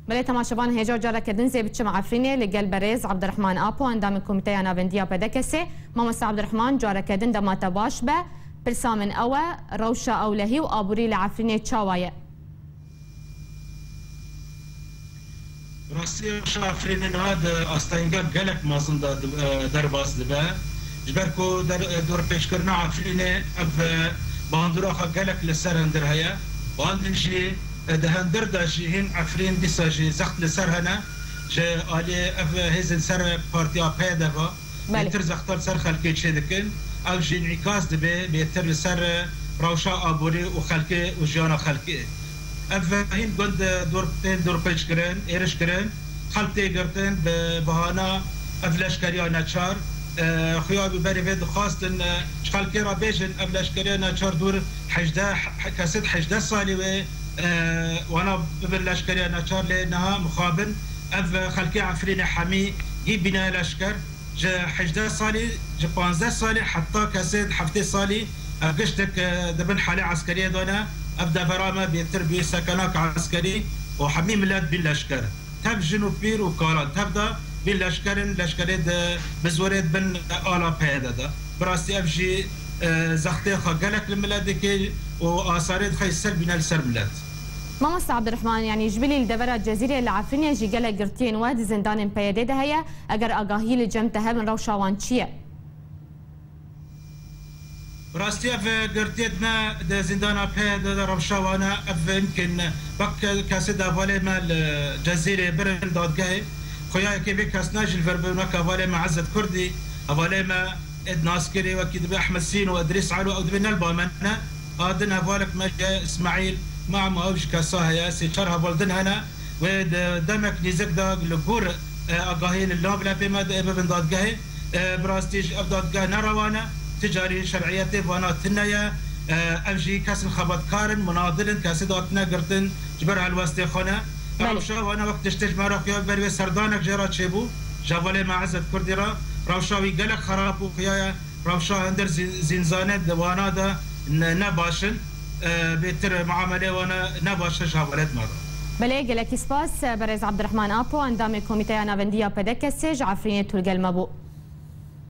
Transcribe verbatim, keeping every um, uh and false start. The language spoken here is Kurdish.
Belê temaşevan, hêja careke din zê biçim Efrînê li gel berêz Abdurrahman Apo, endamê Komîteya Navendiya P D K S'ê. Mamoste Abdurrahman, careke din dema te baş be. Pirsa min ew e, rewşa ewlehî û aborî li Efrînê çawa ye? Rastî, rewşa Efrînê niha di astengek gelek mezin de di-, e, derbas dibe. Ji ber ku der-, e, dorpêçkirina Efrînê ev, e, bandora xwe gelek li ser hundir heye. Wan din jî, e, di hundir de jî hîn Efrîn dîsa jî zext li ser hene. Ji alî ev hêzên ser partiya P D K ve Belê. bêtir zexta li ser xelkê çêdikin. Ev jî înîkas dibe bêtir li ser, e, rewşa aborî û xelkê û jiyana xelkê. Ev hîn gund, e, dor, tên dorpêçkirin, êrişkirin. Xelk tê girtin bi bahana ev leşkeriya neçar. E, xuya bi berê vê dixwastin, e, ji xelkê re bêjin, ev leşkeriya neçar dûr hejdeh, he-, kesê di hejdeh salî wê, e, wana bibin leşkeriya neçar, lê niha mixabin ev, e, xelkê Efrînê hemî hî bîne leşker. Ji hejdeh salî, ji panzdeh salî heta kesê di heftê salî ev giştik, e, di bin helê eskeriyê de ne. Ev devera me bêtir bî sekenak eskerî û hemî milet bî leşker. Tev jin û pîr û kalan tev de bî leşkerin, leşkerê di bi zorê dibin ala P Y D de. Bi rastî ev jî, e, zextê xwe gelek li milet dike û asarê dixê ser bîne li ser milet. Mamoste Abdurrahman, yanî ji bilî li devera Cezîrê li Efrînê jî gelek girtiyên we di zindanên P Y D de heye. Eger agahî li cem te hebin, rewşa wan çi ye? Bi rastî ev girtiyê me di zîndana P Y D de rewşa wan e, ev imkên wek kesê di hevalê me li Cezîrê birin dadgehê. Xuya yekê vê kesna jî li vir bin, wek hevalê me Ezzet Kurdî, hevalê me êd naskirî wekî dibe Ehmed Sîn û Idrîs Elo, ew dibe ne li ba me ne. A din hevalek me jî Îsmaîl Mehma, ew jî kesa heye, sê çar heval din hene. Wê di demek nêzik de li gor, e, agahî li nav lepê me de ê bibin dadgehê. E, bi rastî jî ev dadgeh ne rewan e. Ti carî şer'iyetê vana tune ye. E, ev jî kesin xebatkar in, munadil in, kesê de hatine girtin ji ber helwestê xwe ne. Belê. Rewşa wana wek tiştê ji me re xuya ber wê serdanek jê re çêbû. Ji hevalê me Ezzet Kurdî re rewşa wî gelek xerab û xuya ye. Rewşa hundir zî-, zînzanê di wana de ne, ne baş in. E, bêtir muamelê wana ne baş e ji hevalêt me re. Belê, gelekî spas, e, berêz Abdurrahman Apo, endamê Komîteya Navendî ya P D K S'ê ji Efrînê tu li gel me bû.